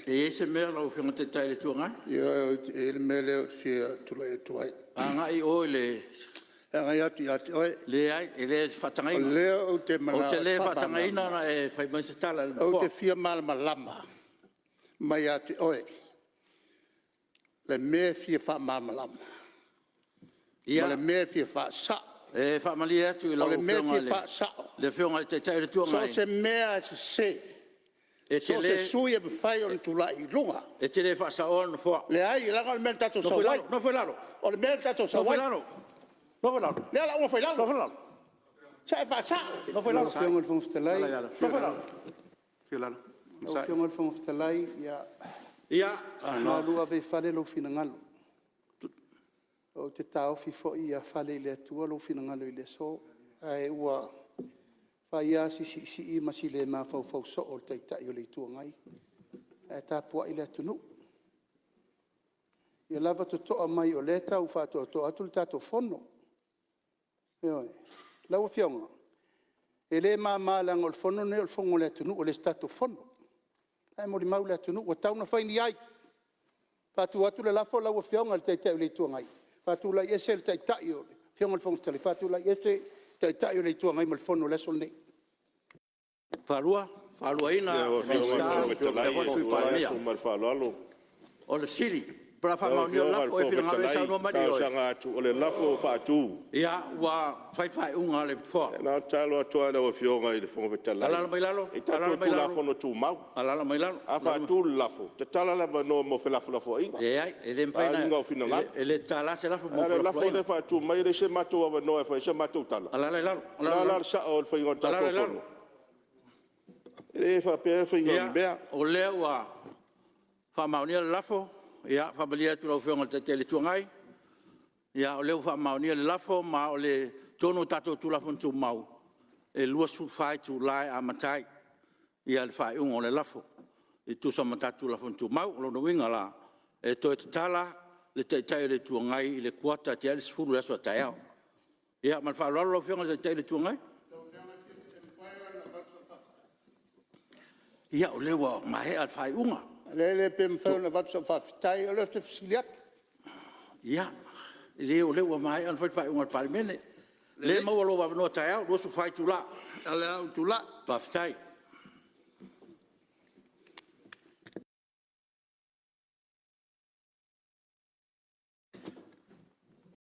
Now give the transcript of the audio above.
E i ai se mea lau Afioga i le Taitai o le Itu Agai? Ioe, e i ai le mea lea ou te fia tulai atu ai. Agai oi le… E agai atu ia te oe. Leai, e le faatagaina. O lea ou te manao e faamalamalama. Ou te le faatagaina ona e fai mai se tala i le Nofoa. Ou te fia malamalama mai ia te oe le mea e fia faamalamalama ma le mea e fia faasao. E faamalie atu i lau Afioga i le… O le mea e fia faasao, le Afioga i le Taitai o le Itu Agai. So o se mea lava e sese, so o se sui usufono e mafai ona tulai i luga. E te le faasaoa le Nofoa. Leai, leaga o le mea na tatou sau ai. Nofo i lalo. O le mea na tatou sau ai. Nofo i lalo. O lea o le a ou nofo i lalo. Nofo i lalo. Se i faasao. Nofo i lalo. Lau Afioga i le Fofoga Fetalai, ia malu ave i fale lou finagalo. Ou te taofi foi ia fale i le Atua lou finagalo i le aso. Ae ua fai lava si siisii ma si le mafaufau soo o le Taitai o le Itu Agai, ae tapuai le atunuu. Ia lava totoa mai o lea e tau faatoatoa atu le tatou Fono. Ioe. Lau Afioga, e le mama leaga o le Fono lenei o le Fono a le atunuu e le o se tatou Fono. O la e molimau le atunuu, ua tatau ona fai ni ai. Faatu atu le lafo lau Afioga i le Taitai o le Itu Agai, faatulai ese le Afioga i le Fofoga Fetalai, faatulai ese le Taitai o le Itu Agai ma le Fono i le aso lenei. Talosaga atu o le lafo ua faatu. Ia, ua fai le faaiuga a le Nofoa. Na ona tatalo atu lava i lau Afioga i le Fofoga Fetalai. Alaala mai lalo. E i ai tatou Tulafono Tumau. Alaala mai lalo. A faatu le lafo, tatala le avanoa mo felafolafoaiga, Leai, e le mafai faaaliga o finagalo. E le tatala se lafo mo A o le lafo felafolafoaiga. lea e faatu mai, e leai so matou avanoa e fai ai sa matou tala. Alaala i lalo. O le a la le sao o le faiga o le tatou Fono? E le faapea le faiga o le mea. Ia, o lea ua faamaonia le lafo. E faamalie atu i lau Afioga i le Taitai o le Itu Agai, o lea ua faamaonia le lafo, ma o totonu o tatou Tulafono Tumau, e 24 itula e amata ai le faaiuga o le lafo e tusa ma tatou Tulafono Tumau. O lona uiga la, e toe tatala le Taitai o le Itu Agai i le kuata tea i le 10:00 i le aso a taeao. Ia ma le faaaloalo lau Afioga i le Taitai o le Itu Agai. Ia, o lea ua maea le faaiuga. Lele pe mafai ona avatu sau faafetai, o lea ou te fesili atu. Ia, leai o lea ua maea ona fai le faaiuga a le Palemene. O lea e maua lou avanoa taeao, 24 itula. O le a ou tulai. Faafetai.